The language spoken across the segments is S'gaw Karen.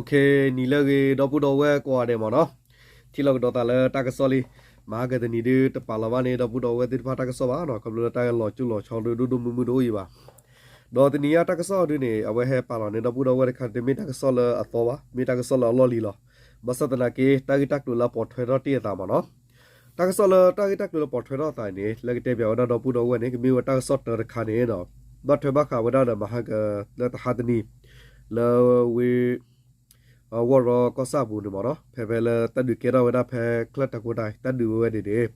ခဲနံၤလၢအဂ့ၤ ဒီပုၢ်ဒီဝဲၢ်ကိးဂၤဒဲးမ့ၢ်နီၤ, ထံၣ်လိာ်ကဒီးသးလၢတၢ်ကစီၣ်လံ. မဟါကတနံၤဒုး တပာ်လီၤဘၣ်န့ၣ် ဒီပုၢ်ဒီဝဲၢ်သ့ၣ်တဖၣ်တၢ်ကစီၣ်ဘၣ်နီၤ, ခီဖျိလၢတၢ်လီၤကၠိလီၤဆီဒုးဒိၣ်ဒိၣ်မုၢ်မုၢ်တအိၣ်အံၤဘၣ်. ဒီးတနံၤညါတၢ်ကစီၣ်ဒုးန့ၣ် အဝဲဟဲပာ်လီၤန့ၣ် ဒီပုၢ်ဒီဝဲၢ်တခါ တမ့ၢ်တၢ်ကစီၣ်လၢအသီဘၣ်, မ့ၢ်တၢ်ကစီၣ်လၢအလီၢ်လံၤလီၤ. ဘၣ်ဆၣ်သနာ်က့ တၢ်ဂ့ၢ်တၢ်ကျိၤလၢအပိာ်ထွဲထီၣ်တ့ၢ်အသးမ့ၢ်နီၤ. တၢ်ကစီၣ်လၢတၢ်ဂ့ၢ်တၢ်ကျိၤလၢပိာ်ထွဲထီၣ်အသးန့ၣ် လၢကတဲပၠးဝဲဒၣ်ဒီပုၢ်ဒီဝဲၢ်န့ၣ် ကမ့ၢ်ဝဲတၢ်ကစီၣ်တၢတခါန့ၣ်ဒီး ဘၣ်ထွဲဘၣ်ဃးဝဲဒၣ်ဒီးမဟါက လၢတဟါတနံၤ လၢဝ့ၢ် ဝီၢ်ရီကီၢ်ဆၣ်အပူၤန့ၣ်မ့ၢ်နီၤ, ဖဲဖဲလၢတၢ်ဒုးကဲထီၣ်ဝဲဒၣ်ဖဲချၢၣ်တၢ်ကိတၢ် တၢ်ဒုးဝဲဝဲန့ၣ်န့ၣ်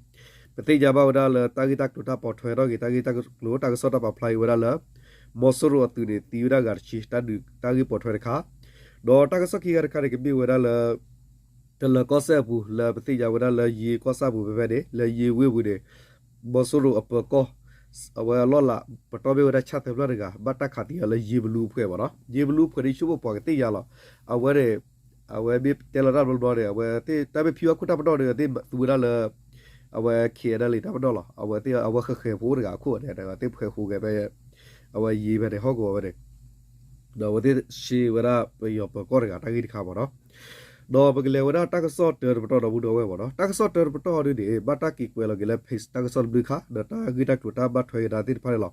ပသ့ၣ်ညါဘၣ်ဝဲဒၣ်လၢတၢ်ဂ့ၢ်တၢ်ကျိၤတၢ်ပိာ်ထွဲထီၣ်က့ၤ တၢ်ဂ့ၢ်တၢ်ကျိၤတၢ်ပာ်ဖျါအံၤဝဲဒၣ်လၢ မီၤစိရိၤအသုးန့ၣ် သံဝဲဒၣ်ဂၤတဆံ တၢ်ဒုးတၢ်ဂ့ၢ်ပိာ်ထွဲတခါ, ဒီးတၢ်ကစီၣ်ခံခါတခါန့ၣ် ကမ့ၢ်ဝဲဒၣ်လၢ တလၢၤကီၢ်စဲၣ်အပူၤ လၢပသ့ၣ်ညါဝဲဒၣ်လၢယ့ကီၢ်ဆၣ်အပူၤဖဲဖဲန့ၣ် လၢယ့ဝ့ၢ်ပူၤန့ၣ် မီၤစိရိၤအပၢၤကီၢ် အဝဲအလီၢ်လၤ ပတီၢ်ဘ့ၣ်ဝဲဒၣ်ဆၣ်သၢဖျၢၣ်တဂၤ ဘၣ်တၢ်ခးသံအီၤလၢယ့ဘလူးအဖှဲးမ့ၢ်နီၤ. ယ့ဘလူးအဖှဲးဒ်ဆိကမိၣ်ပှၤကသ့ၣ်ညါလီၤ. အဝဲန့ၣ် အဝဲမ့ၢ်တဲလီၤတၢ်ဘျီဘျီန့ၣ် အဝဲသ့ၣ်တၢ်မ့ၢ်ဖံဘၣ်ခိၣ်တၢ်ပနီၣ်န့ၣ် အဝဲသ့ၣ်သူဝဲဒၣ်လၢ အဝဲ KNLA တၢ်ပနီၣ်လီၤ. အဝဲသ့ၣ်အဝဲဃဲၤဃဲၤဖိတဂၤအခိၣ်န့ၣ် အဝဲသ့ၣ်ဖှဲးဃုာ်က့ၤဖဲ အဝဲယ့ဖဲန့ၣ် ဟီၣ်ကဝီၤဖဲန့ၣ် ဒီးအဝဲသ့ၣ်ရှဲဝဲဒၣ်ပယီၤပၢၤကီၢ်တဂၤတၢ်ဂ့ၢ်တခါမ့ၢ်နီၤ. ဒီးပကလဲၤဝဲဒၣ်တၢ်ကစီၣ်တၢတပတီၢ်ဒီပုၢ်ဒီဝဲၢ်မ့ၢ်နီၤ. တၢ်ကစီၣ်တၢတပတီၢ်ဒ်န့ၣ် ဘၣ်တၢ်က့ၤကွဲးလီၤက့ၤလၢ page တၢ်ကစီၣ်တဘျုးခါ ဒီးတၢ်ဂ့ၢ်တၢ်ကျိၤတၢ်ဘၣ်ထွဲက့ၤတၢ်သ့ၣ်တဖၣ်န့ၣ်လီၤ.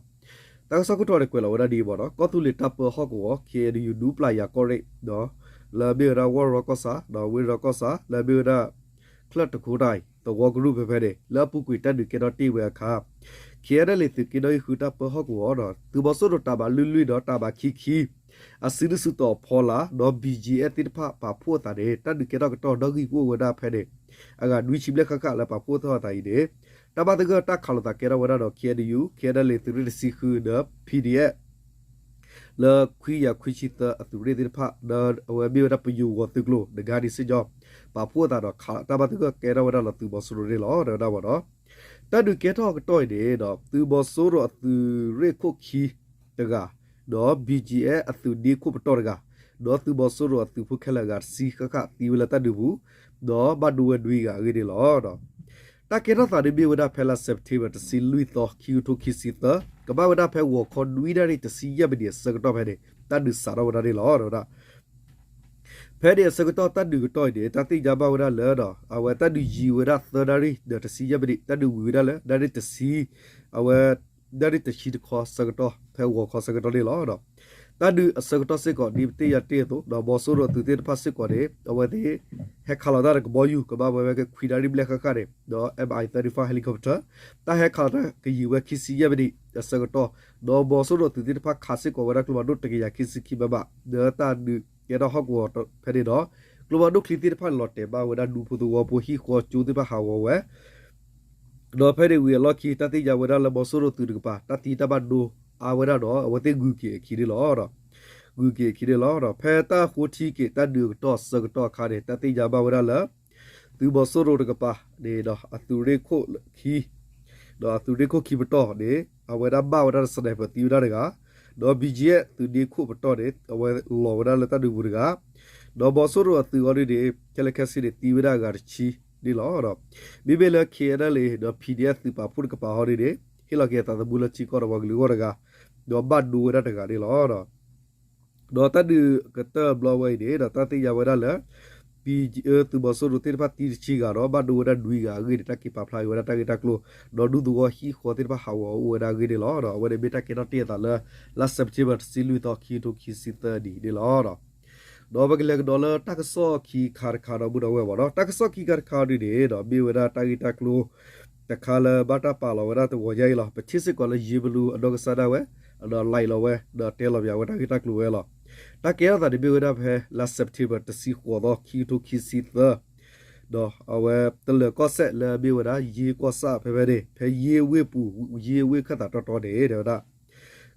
တၢ်ကစီၣ်ခိၣ်တီန့ၣ် ကွဲးလီၤဝဲဒၣ်ဒ်အံၤမ့ၢ်နီၤ. ကီၢ်သူလ့ၤတၢ်ပၢဟီၣ်ကဝီၤ KNU ဒူပျၢ်ယၤကီၢ်ရ့ၣ် လၢအမ့ၢ်ဝဲဒၣ်ဝီၢ်ရီကီၢ်ဆၣ် ဒီးဝ့ၢ်ရီကီၢ်ဆၣ် လၢအမ့ၢ်ဝဲဒၣ် ချၢၣ်တခိတၢ်အံၤ သဝီကရူၢ်ဖဲဖဲန့ၣ် လၢအပူၤကွံာ်တၢ်ဒုးကဲထီၣ်တ့ၢ်ဝဲအခါ KNLA သုးက့နီၣ်ဂံၢ်ဃုတၢ်ပၢဟီၣ်ကဝီၤဒီး သုးမီၤစိရိၤတၢ်ဘၣ်လွံၢ်လွံၢ်ဒီးတၢ်ဘၣ်ခံခံ အစုဒုၣ်စုတီၤအဖီလာ် ဒီး BGF သ့ၣ်တဖၣ်ပာ်ဖှိၣ်အသးန့ၣ် တၢ်ဒုးကဲထီၣ်ကတီၢ်ဒီဂံၢ်ကအိၣ်ဝဲဒၣ်ဖဲန့ၣ် အဂၤနွံဆံဘျဲၣ်ဃၣ်ဃၣ်လၢပာ်ဖှိၣ်ထီၣ်အသးအံၤန့ၣ် တၢ်ဘၣ်သဂၢၢ်တၢ်ခးလိာ်သးကဲထီၣ်ဝဲဒၣ်ဒီး KNU, KNLA သုးရ့ၣ်တဆံဃုဒီး PDF လၢခွံကယၤခွံဆံသၢအသုးရ့ၣ်သ့ၣ်တဖၣ် ဒီးအဝဲမ့ၢ်ဝဲဒၣ်ပယိၤဂီၤသုးကျိၤ တဂၤန့ၣ်စ့ၢ်ကီး ပာ်ဖှိၣ်အသးဒီးခးတၢ်ဘၣ်သဂၢၢ်ကဲထီၣ်ဝဲဒၣ်လီၤသုးမီၤစိရိၤန့ၣ်လီၤ တဲဝဲဒၣ်မ့ၢ်နီၤ. တၢ်ဒုးကဲထီၣ်ကတီၢ်အံၤန့ၣ်ဒီး သုးမီၤစိရိၤအသုးရ့ၣ်ခိၣ်ခံတဂၤ, ဒီး BGF အသုးဒ့ခိၣ်ပတီၢ်တဂၤ, ဒီးသုးမီၤစိရိၤအသုးဖိခဲလၢာ်အဂၤတဆံဃၣ်ဃၣ်သံဝဲလၢတၢ်ဒုးပူၤ, ဒီးဘၣ်ဒိဝဲနွံဂၤအဂ့ၢ်န့ၣ်လီၤ. တၢ်ကဲထီၣ်သးဒ်မ့ၢ်ဝဲဒၣ်ဖဲလါစဲးပထ့ဘၢၣ်တဆံလွံၢ်သီ ခံကထိခံဆံသၢ, ကဘၣ်ဝဲဒၣ်ဖဲဂီၤခီနွံနၣ်ရံၣ်တဆံယဲၢ်မံးနံးအဆၢကတီၢ်ဖဲန့ၣ် တၢ်ဒုးစးထီၣ်ဝဲဒၣ်န့ၣ်လီၤ တဲဝဲဒၣ်. ဖဲန့ၣ်အဆၢကတီၢ်တၢ်ဒုးကတီၢ်အံၤန့ၣ် တၢ်သ့ၣ်ညါဘၣ်ဝဲဒၣ်လၢဒီး အဝဲတၢ်ဒုးယံၤဝဲဒၣ်သၢနၣ်ရံၣ်ဒီးတဆံယဲၢ်မံးနံး, တၢ်ဒုးဝံၤဝဲဒၣ်လၢ နၣ်ရံၣ်တဆံ, အဝဲ နၣ်ရံၣ်တဆံတခီဆၢကတီၢ် ဖဲဂီၤခီဆၢကတီၢ်န့ၣ်လီၤ. တၢ်ဒုးအဆၢကတီၢ်စ့ၢ်ကီး ဒ်ပသ့ၣ်ညါတ့ၢ်အသိး ဒီးမီၤစိရိၤအသုးသ့ၣ်တဖၣ်စ့ၢ်ကီးန့ၣ် အဝဲသ့ၣ် ဟဲခးလီၤတၢ်ဒီးကဘီယူၤ ကဘၣ်ဝဲဝဲခွံနၣ်ရံၣ်ဘျဲၣ်ဃၣ်ဃၣ်န့ၣ် ဒီး Mi thirty-five helicopter တၢ်ဟဲခးလီၤတၢ်ကယံာ်ဝဲခံဆံယဲၢ်မံးနံးအဆၢကတီၢ်, ဒီးမီၤစိရိၤသုးသ့ၣ်တဖၣ်ခးစ့ၢ်ကီးဝဲဒၣ်ကျိဖးဒိၣ်တကယၤခံဆံခံ မမ, လၢတၢ်ဒုးကဲထီၣ်ဟီၣ်ကဝီၤဖဲန့ၣ်ဒီး ကျိဖးဒိၣ်ချံသ့ၣ်တဖၣ်န့ၣ် လီၤတဲာ်ဘၣ်ဝဲဒၣ်ဒူဖိသဝီဖိဟံၣ်ဃီကၠိသ့ၣ်တဖၣ်ဟးဂီၤဝဲ ဒီးဖဲန့ၣ်ဝံၤအလီၢ်ခံ တၢ်သ့ၣ်ညါဝဲဒၣ်လၢမီၤစိရိၤသုးတကပၤ တၢ်သံတၢ်ဘၣ်ဒိအါဝဲဒၣ်ဒီး အဝဲသ့ၣ်ဂုၤက့ၤအခံန့ၣ်လီၤ. ဂုၤက့ၤအခံန့ၣ်လီၤ. ဒီးဖဲတၢ်ဃိထံက့ၤတၢ်ဒုးအကတီၢ်အဆၢကတီၢ်အခါန့ၣ် တၢ်သ့ၣ်ညါဘၣ်ဝဲဒၣ်လၢ သုးမီၤစိရိၤတကပၤန့ၣ်ဒီး အသုးရ့ၣ်ခိၣ်ခံ ဒီးအသုးရ့ၣ်ခိၣ်ခံပတီၢ်န့ၣ် အဝဲဒၣ်ဘၣ်ဝဲဒၣ် sniper သံဝဲဒၣ်တဂၤ, ဒီး BGF သုးဒ့ခိၣ်ပတီၢ်န့ၣ် အဝဲလီၤဝဲဒၣ်လၢတၢ်ဒုးပူၤတဂၤ, ဒီးမီၤစိရိၤအသုးအီၤဒ်န့ၣ် ခဲလၢာ်ခဲဆ့န့ၣ် သံဝဲဒၣ်အဂၤတဆံန့ၣ်လီၤ. ဒီးမ့မ့ၢ်လၢ KNLA ဒီး PDF သုးပာ်ဖှိၣ်တကပၤအီၤဒ်န့ၣ် ဟ့ၣ်လီၤက့ၤအသးသမူလၢထံကီၢ်ဒီးပှၤကလုာ်အဂီၢ်တဂၤ, ဒီးဘၣ်ဒိဝဲဒၣ်တဂၤန့ၣ်လီၤ. ဒီးတၢ်ဒုးကတၢၢ်ဘျီဝဲအံၤန့ၣ် ဒီးတၢ်သ့ၣ်ညါဝဲဒၣ်လၢ သုးမီၤစိရိၤသ့ၣ်တဖၣ်သံတဆံဂၤဒီး ဘၣ်ဒိဝဲဒၣ်နွံဂၤအဂ့ၢ်န့ၣ် တၢ်က့ၤပာ်ဖျါက့ၤဝဲဒၣ်တၢ်ဂ့ၢ်တၢ်ကျိၤ, ဒီးဒူသဝီဟံၣ်ဃီသ့ၣ်တဖၣ်ဟးဂီၤအိၣ်ဝဲဒၣ်အဂ့ၢ်န့ၣ်လီၤ. ဒီးအဝဲန့ၣ်မ့ၢ်တၢ်ကဲထီၣ်တ့ၢ်အသးလၢ လါစဲးပထ့ဘၢၣ်တဆံလွံၢ်သီ ခံကထိခံဆံသၢနံၣ်န့ၣ်လီၤ. ဒီးပကလဲၤကဒီးလၢတၢ်ကစီၣ်ခံခါတခါဒီပုၢ်ဒီဝဲၢ်မ့ၢ်နီၤ, တၢ်ကစီၣ်ခံခါတခါဒ်န့ၣ်ဒီး မ့ၢ်ဝဲဒၣ်တၢ်ဂ့ၢ်တၢ်ကျိၤ တခါလၢဘၣ်တၢ်ပာ်လီၤဝဲဒၣ်တဂီၤညါအံၤလီၤ. ပထံၣ်စ့ၢ်ကီးလၢယ့ဘလူးအနီၢ်ကစၢ်ဒၣ်ဝဲ ဒီး live လီၤဝဲ ဒီးတဲလီၤပၠးဝဲတၢ်ဂ့ၢ်တၢ်ကျိၤဝဲလီၤ. တၢ်ကဲထီၣ်သးန့ၣ်မ့ၢ်ဝဲဒၣ်ဖဲလါစဲးပထ့ဘၢၣ်တဆံဃိးသီ ခံကထိခံဆံသၢ ဒီးအဝဲတလၢၤကီၢ်စဲၣ်လၢအမ့ၢ်ဝဲဒၣ် ယ့ကီၢ်ဆၣ်ဖဲဖဲန့ၣ် ဖဲယ့ဝ့ၢ်ပူၤ ယ့ဝ့ၢ်ခၢၣ်သးတီတီန့ၣ် တဲဝဲဒၣ်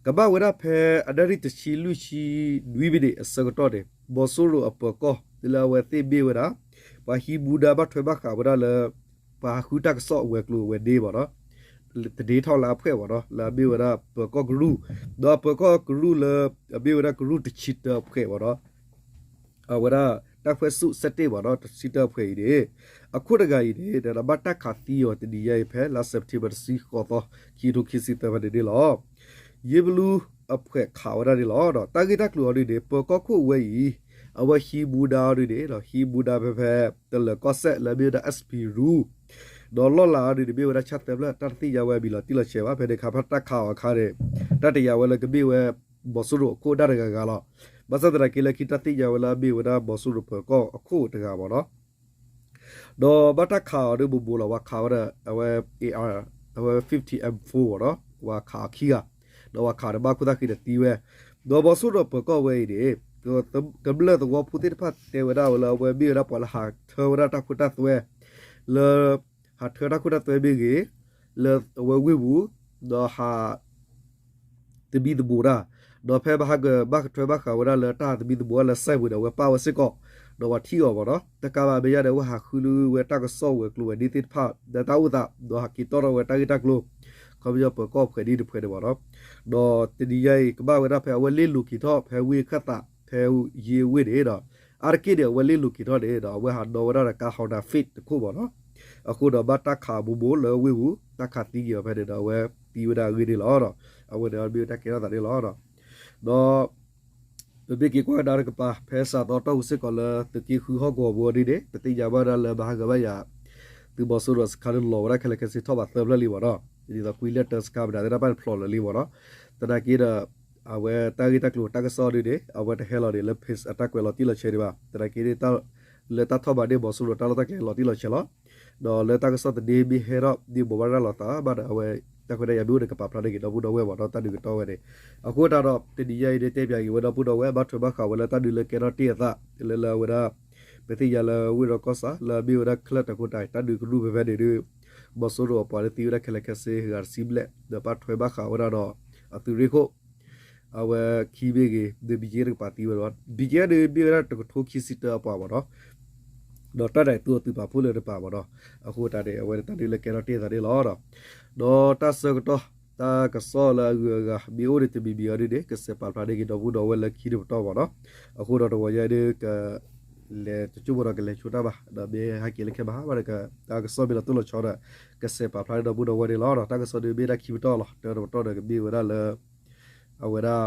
ကဘၣ်ဝဲဒၣ်ဖဲအနၣ်ရံၣ်တဆံလွံၢ်ဆံနွံမံးနံးအဆၢကတီၢ်န့ၣ် မီၤစိရိၤအပၢၤကီၢ် လၢအဝဲသ့ၣ်မ့ၢ်ဝဲဒၣ် ပှၤဟံးမူဒါဘၣ်ထွဲဘၣ်ဃးဝဲဒၣ်လၢ ပှၤဟးဃုတၢ်ကစီၣ်အဝဲၤကျိၤအဝဲၤဒ့မ့ၢ်နီၤ, သန့ၤထီၣ်လၢအဖှဲးမ့ၢ်နီၤ လၢအမ့ၢ်ဝဲဒၣ်ပၢၤကီၢ်ကရူၢ်, ဒီးအပၢၤကီၢ်ကရူၢ်လၢ အမ့ၢ်ဝဲဒၣ်ကရူၢ်တဆံတၢအဖှဲးမ့ၢ်နီၤ အဝဲဒၣ် တပ်ဖွဲ့စု ဆယ့်တစ် မ့ၢ်နီၤ တဆံတၢအဖှဲးအံၤန့ၣ် အခိၣ်တဂၤအံၤန့ၣ် ဒီးဘၣ်တၢ်ခးသံအီၤတနံၤညါအံၤဖဲလါစဲးပထ့ဘၢၣ်တဆံဃိးသီ ခံကထိခံဆံသၢဖဲန့ၣ်န့ၣ်လီၤ. ယ့ဘလူးအဖှဲးခးဝဲဒၣ်န့ၣ်လီၤ. တၢ်ဂ့ၢ်တၢ်ကျိၤအီၤဒ်န့ၣ် ပၢၤကီၢ်ခိၣ်ဝဲအံၤ အဝဲဟံးဘူးဒါအီၤဒုန့ၣ်ဒီး ဟံးဘူးဒါဖဲဖဲ တလၢၤကီၢ်စဲၣ်လၢအမ့ၢ်ဝဲဒၣ် S P Ru ဒီးလီၢ်လၤအီၤဒုန့ၣ် မ့ၢ်ဝဲဒၣ်ဆၣ်သၢဖျၢၣ် တၢ်တသ့ၣ်ညါဝဲအမံၤလီၤတံၢ်လီၤဆဲးဘၣ်. ဖဲန့ၣ်ခါဖဲတၢ်ခးအီၤအခါန့ၣ် တၢ်တယာ်ဝဲလၢကမ့ၢ်ဝဲ ဘီစိရိၤအခိၣ်ဒၣ်တဂၤဂၤလီၤ. ဘၣ်ဆၣ်သနာ်က့လၢခံတၢ်သ့ၣ်ညါဝဲလၢအမ့ၢ်ဝဲဒၣ်ဘီစိရိၤပၢၤကီၢ်အခိၣ်တဂၤမ့ၢ်နီၤ ဒီးဘၣ်တၢ်ခးအီၤဒုဘူးဘူးလီၤ. ပှၤခးဝဲဒီး အဝဲ A R အဝဲ fifty M four မ့ၢ်နီၤ ပှၤခးအီၤခံဂၤ ဒီးပှၤခးဒီးဘၣ်ခိၣ်သၣ်ဃံဒီးသံဝဲ ဒီးဘီစိရိၤပၢၤကီၢ်ဝဲအံၤန့ၣ် ကမျၢၢ်သဝီဖိသ့ၣ်တဖၣ်တဲဝဲဒၣ်ဝဲလၢအဝဲမ့ၢ်ဝဲဒၣ်ပှၤလၢဟးထၢဝဲဒၣ်တၢ်ခိတၢ်သွဲ လၢ ဟးထၢတၢ်ခိတၢ်သွဲမ့ၢ်ဂ့ၤ လၢအဝဲဝ့ၢ်ပူၤ ဒီးဟး သမံသမိးတၢ် ဒီးဖဲဘၣ်ဟးကဘၣ်ကထွဲဘၣ်ဃးဝဲဒၣ်လၢတၢ်သမံသမိးဝဲလၢစဲးပူၤဒီး အဝဲပာ်ဝဲစ့ၢ်ကီး ဒီးပှၤထံၣ်အီၤမ့ၢ်နီၤ တကးဘၣ်မဲာ်ညါဒီး အဝဲဟးဃုဝဲတၢ်ကစီၣ်ဝဲၤကျိၤဝဲၤဒ့သ့ၣ်တဖၣ် ဒီးတၢ်အိၣ်သး ဒီးဟးက့ၤတီၢ်ထီၣ်ဝဲတၢ်ဂ့ၢ်တၢ်ကျိၤ ခီပညီပၢၤကီၢ်ဖှဲးဒ်တဖှဲးန့ၣ်မ့ၢ်နီၤ ဒီးတနံၤညါအံၤ ကဘၣ်ဝဲဒၣ်ဖဲအဝဲလ့ၣ်လိၤက့ၤထီၣ် ဖဲဝ့ၢ်ခၣ်သးဖဲယ့ဝ့ၢ်န့ၣ်ဒီး အါတက့ၢ်န့ၣ် အဝဲလ့ၣ်လိၤက့ၤထီၣ်န့ၣ်ဒီး အဝဲဟးဒီဝဲဒၣ်ဒီးကါ Honda Fit တခိၣ်မ့ၢ်နီၤ အဃိဒီးဘၣ်တၢ်ခးဘူးဘူးလၢဝ့ၢ်ပူၤ တၢ်ခးသံက့ၤအီၤဖဲန့ၣ်ဒီး အဝဲသံဝဲဒၣ်အဂ့ၢ်န့ၣ်လီၤ. အဝဲန့ၣ်မ့ၢ်ဝဲတၢ်ကဲထီၣ်သးန့ၣ်လီၤ. ဒီး ပမ့ၢ်က့ၤကွၢ်ကဒါတကပၤ ဖဲစးသီတီၢ်ပူၤစ့ၢ်ကီးလၢသုးက့ဃုဟီၣ်ကဝီၤပူၤအီၤဒ်န့ၣ် ပသ့ၣ်ညါဘၣ်ဝဲဒၣ်လၢမဟါဂၤဘၣ်ယၤ သုးမီၤစိရိၤစခါန့ၣ်လီၤဝဲဒၣ်ခဲလၢာ်ခဲဆ့ထီၣ်ဘးသၢဖျၢၣ်လံမ့ၢ်နီၤ ဒ်သိးကွံလၢၢ်တၢစခါပဒါသ့ၣ်တဖၣ်န့ၣ်ဖျိးလၢာ်လံမ့ၢ်နီၤ သနာ်က့ဒီး အဝဲတၢ်ဂ့ၢ်တၢ်ကျိၤတၢ်ကစီၣ်ဒ်န့ၣ် အဝဲတဟဲလီၤန့ၣ်လၢ page အတၢ်ကွဲးလီၤတံၢ်လီၤဆဲးဒံးဘၣ် သနာ်က့ လၢတၢ်ထီၣ်ဘးန့ၣ် မီၤစိရိၤတၢ်လီၢ်တၢ်ကျဲလီၤတံၢ်လီၤဆဲးလီၤ ဒီးလၢတၢ်ကစီၣ်သန့မ့ၢ်ဟဲထီၣ်ဒ်ဘိးဘၣ်ရၤလီၤသးဘၣ်ဒီး အဝဲ တၢ်ခွဲးတၢ်ယာ်မ့ၢ်အိၣ်ဒီးကပာ်ဖျါန့ၢ်က့ၤဒီပုၢ်ဒီဝဲၢ်မ့ၢ်နီၤ တၢ်ဒုးကတီၢ်ဝဲန့ၣ် အဃိသတးဒီး တနံၤညါအံၤဒ်တဲပၠးက့ၤဝဲဒီပုၢ်ဒီဝဲၢ် ဘၣ်ထွဲဘၣ်ဃးဝဲလၢတၢ်ဒုးလၢကဲထီၣ်တ့ၢ်အသး လၢလၢအဝဲဒၣ် ပသ့ၣ်ညါလၢဝ့ၢ်ဒီးကီၢ်ဆၣ် လၢအမ့ၢ်ဝဲဒၣ်ချၢၣ်တၢ်ခိတၢ် တၢ်ဒုးကရူၢ်ဖဲဖဲန့ၣ်ဒ် မီၤစိရိၤအပှၤလၢသံဝဲဒၣ်ခဲလၢာ်ခဲဆ့ ဂၤတဆံဘျဲၣ် ဒီးဘၣ်ထွဲဘၣ်ဃးဝဲဒၣ်ဒီး အသုးရ့ၣ်ခိၣ် အဝဲခံမ့ၢ်ဂ့ၤ ဒီး ဘံကဲတကပၤသံဝဲလီၤ ဘံကဲန့ၣ်မ့ၢ်ဝဲဒၣ်တကထိခံဆံတၢအပှၤမ့ၢ်နီၤ ဒီးတၢ်ဒၣ်သုးအသုးပာ်ဖှိၣ်လၢတပၤမ့ၢ်နီၤ အဃိသတးန့ၣ် အဝဲတၢ်ဒုးလၢကဲထီၣ်တ့ၢ်သးန့ၣ်လီၤ ဒီးတၢ်ဆၢကတီၢ် တၢ်ကစီၣ်လၢအဂုၤအဂၤ မ့ၢ်အိၣ်ဒံးတမံၤမံၤအီၤဒ်န့ၣ် ကစဲးပာ်ဖျါန့ၢ်က့ၤဒီပုၢ်ဒီဝဲၢ်လၢခံတပတီၢ်မ့ၢ်နီၤ အဃိဒီးတဂီၤညါဒ်က လဲၤတကၠိၢ်ဖိဒီးကလဲၤဆိတၢ်ဘၣ် ဒီးမ့ၢ်ဟဲက့ၤလၢခဲဘၣ်ဘၣ်ဒီး တၢ်ကစီၣ်မ့ၢ်လီၤတိၢ်လီၤဆီဒီး ကစဲးပာ်ဖျါန့ၢ်ဒီပုၢ်ဒီဝဲၢ်န့ၣ်လီၤ တၢ်ကစီၣ်ဒ်မ့ၢ်တၢ်ခံပတီၢ်လီၤ တၢတပတီၢ်ဒီးကမ့ၢ်ဝဲဒၣ်လၢ အဝဲဒၣ်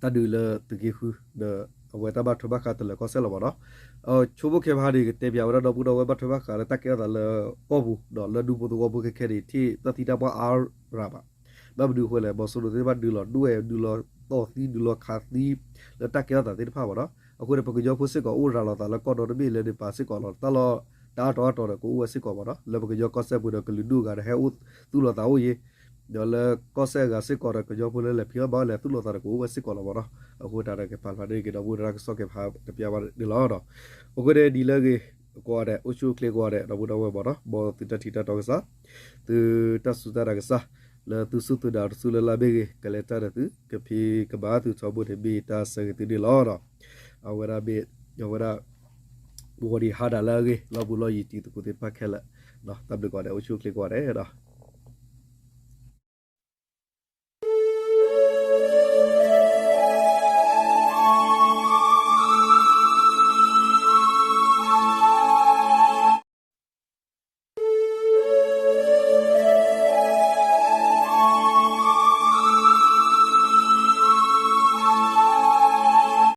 တၢ်ဒုးလၢသုးက့ဃု ဒီး အဝဲတၢ်ဘၣ်ထွဲဘၣ်ဃးတလၢၤကီၢ်စဲၣ်လီၤမ့ၢ်နီၤ ဆိကမိၣ်ခဲဖါန့ၣ် ကတဲပၠးဝဲဒၣ်ဒီပုၢ်ဒီဝဲၢ်ဘၣ်ထွဲဘၣ်ဃးလၢတၢ်ကဲထီၣ်သးလၢကီၢ်ပူၤ ဒီးလၢဒူဖိသဝီဖိခဲခဲန့ၣ် ထံၣ်တၢ်သံတၢ်ပှၢ်အါရၤဘၣ် ဘၣ်မနုၤအဃိလဲၣ် မီၤစိရိၤသ့ၣ်တဖၣ်ဒုးလီၤဒွဲၣ် ဒုးလီၤတီၢ်သံ ဒုးလီၤခးသံ လၢတၢ်ကဲထီၣ်သးသ့ၣ်တဖၣ်မ့ၢ်နီၤ အဃိန့ၣ် ပကညီဖိစ့ၢ်ကီးအိၣ်ရၤလီၤသးလၢကီၢ်ဒီတဘ့ၣ်လၢန့ၣ်ပာ်စ့ၢ်ကီးလီၤ တၢ်လီၢ် တၢ်အါတီၤအါတီၤဒီးကအိၣ်ဝဲစ့ၢ်ကီးမ့ၢ်နီၤ လၢပကညီကီၢ်စဲၣ်ပူၤဒီးကလုာ်ဒူၣ်အဂၤဒီးဟဲအိၣ်သူၣ်လီၤသးအိၣ်ယ့ၤ ဒီးလၢကီၢ်စဲၣ်အဂၤစ့ၢ်ကီးဒီးကညီဖိလၢလဲၤဖံးအီၣ်ဘၣ်အီၣ်လဲၤသူၣ်လီၤသးဒီးကအိၣ်ဝဲစ့ၢ်ကီးလီၤမ့ၢ်နီၤ အဃိတၢ်ဒီးကပာ်ဖျါန့ၢ်က့ၤဒီပုၢ်ဒီဝဲၢ်တၢ်ကစီၣ်ကဲဖးတပျၢ်ဘၣ်န့ၣ်လီၤ အဃိန့ၣ်ဒ်လဲၣ်ဂ့ၤ ကိးဂၤဒဲး အိၣ်ဆူၣ်အိၣ်ချ့ကိးဂၤဒဲး ဒီပုၢ်ဒီဝဲၢ်မ့ၢ်နီၤ မ်သုတၢ်ထံၣ်တၢ်တီကစၢ် သုတၢ်စူၢ်တၢ်နာ်ကစၢ် လၢသုစူၢ်သုနာ်တစုလၢ်လၢ်မ့ၢ်ဂ့ၤ ကလဲၤတၢ်ဒီးသု ကဖံးကမၤသုထီဘိန့ၣ်မ့ၢ်တၢ်ဆၢဂ့ၤသုန့ၣ်လီၤ အဝဲဒၣ်မ့ၢ် အဝဲဒၣ် ဂီၤနံၤဟါနၤလၢအဂ့ၤ လီၢ်ဘူးလီၢ်ယံၤတံၤသကိးသ့ၣ်တဖၣ်ခဲလၢာ် တၢ်ဘျုးကိးဂၤဒဲး အိၣ်ဆူၣ်အိၣ်ချ့ကိးဂၤဒဲးဒီး